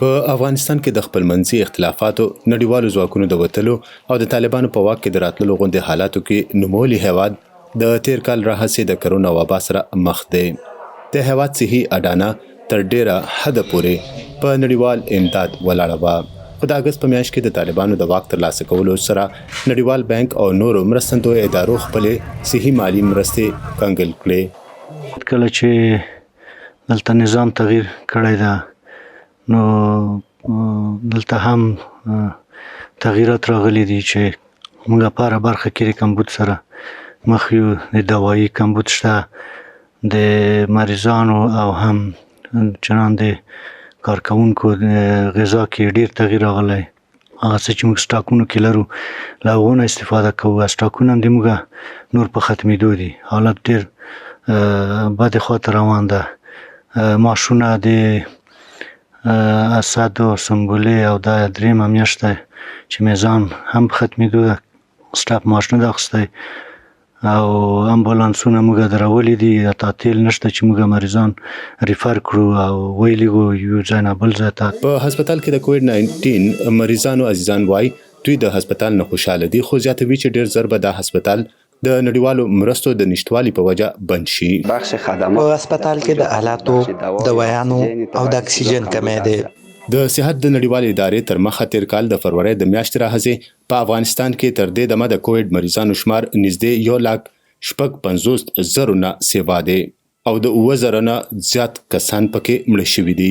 په افغانستان کې د خپلمنځي اختلافاتو، نړیوالو ځواکونو د وتلو او د طالبانو په واک کې د راتللو غوندې حالاتو کې نومولي هیواد د تیر کال راهسې د کرونا وبا سره مخ دی. د هیواد صحي اډانه تر ډیره حده پورې په نړیوال امداد ولاړه وه، خو د اګست په میاشت کې د طالبانو د واک ترلاسه کولو سره نړیوال بانک او نورو مرستندویه ادارو خپلې صحي مالي مرستې کنګل کړې. کله چې دلته نظام تغییر کړی ده نو دلته هم تغیرات راغلي دي چې موږ په هره برخه کې د کمبود سره مخ یو. د دوایي کمبود شته، د مریضانو او هم چنان د کارکوونکو غذا کې ډیر تغییر راغلی. هغه څه چې موږ سټاکونو کې لرو، له هغو نه استفاده کوو. سټاکونه هم د موږ نور په ختمېدو دي. حالت ډېر بدې خواته روان ده. معاشونه د اسد او سنبلې او دا درېیمه میاشت ده چې میزان هم په ختمېدو ده، سټاف معاش نه ده اخیستی او امبولانسونه موږ درولي دي. حتی تیل نشته چې موږ مریضان ریفر کړو او ویلیږو یو ځای نه بل ځای ته. په هسپتال کې د کوویډ 19 مریضانو عزیزان وايي، دوی د هسپتال نه خوشاله دي، خو زیاتوي چې ډېر زر به دا هسپتال د نړیوالو مرستو د نشتوالي په وجه بند شي. په هسپتال کې د الاتو، دوایانو او د اکسیجن کمی دی. د صحت د نړیوالې ادارې ترمخه تېر کال د فرورۍ د میاشتې راهسې په افغانستان کې تر دې دمه د کوویډ مریضانو شمار نږدې یو لاک 56 زرو نه سیوا دی او د 7000 نه زیات کسان پکې مړه شوي دي.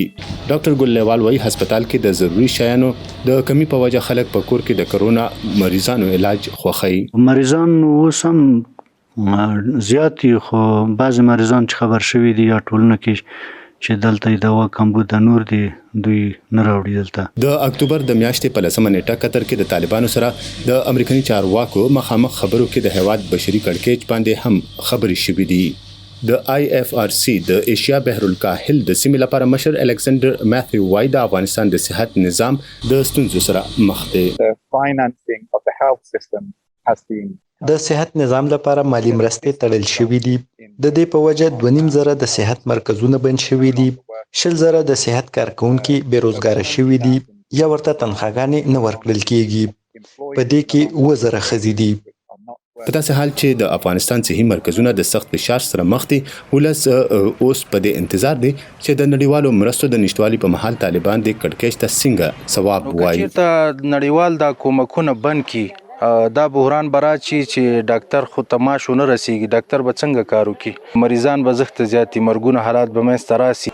ډاکټر ګل لیوال وایي، هسپتال کې د ضروري شیانو د کمي په وجه خلک په کور کې د کرونا مریضانو علاج خوښوي. مریضان اوس هم زیات دي، خو بعضې مریضان چې خبر شوي دي یا ټولنه کې چې دلته یې دوا کمبود ده، نور دي دوی نه راوړي دلته. د اکتوبر د میاشتې په 10مه نېټه قطر کې د طالبانو سره د امریکني چارواکو مخامخ خبرو کې د هېواد بشري کړکېچ باندې هم خبرې شوي دي. د آی اېف ار سي د اېشیا بحرالکاهل د سیمې لپاره مشر الېکسنډر مېتهیو وايي، د افغانستان د صحت نظام د ستونزو سره مخ دی. د صحت نظام لپاره مالي مرستې تړل شوې دي. د دې په وجه 2500 د صحت مرکزونه بند شوي دي، 20,000 د صحت کارکوونکي بې روزګاره شوي دي یا ورته تنخواګانې نه ورکړل کېږي. په دې کې 7000 ښځې دي. په داسې حال چې د افغانستان صحي مرکزونه د سخت فشار سره مخ دي، ولس اوس په دې انتظار دی چې د نړیوالو مرستو د نشتوالي په مهال طالبان دې کړکېچ ته څنګه ځواب نو که وایي. چیرته نړیوال دا کومکونه بند کړي، دا بحران به راشي چې ډاکتر خو ته معاش ونه رسیږي، ډاکتر به څنګه کار وکړي؟ مریضان به زښته زیات دي، مرګونه حالات به منځته راسي.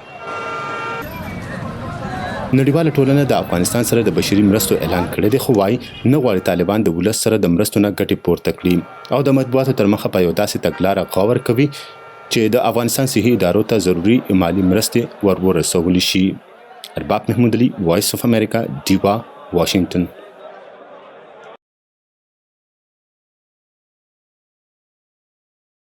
نړیواله ټولنه د افغانستان سره د بشري مرستو اعلان کړی دی، خو وایي نه غواړي طالبان د ولس سره د مرستو نه ګټې پورته کړي او د مطبوعاتو تر مخه په یو داسې تګلاره غور کوي چې د افغانستان صحي ادارو ته ضروري مالي مرستې ور ورسول شي. ارباب محمود علي، وایس اف امریکا، ډیوه، واشنګټن.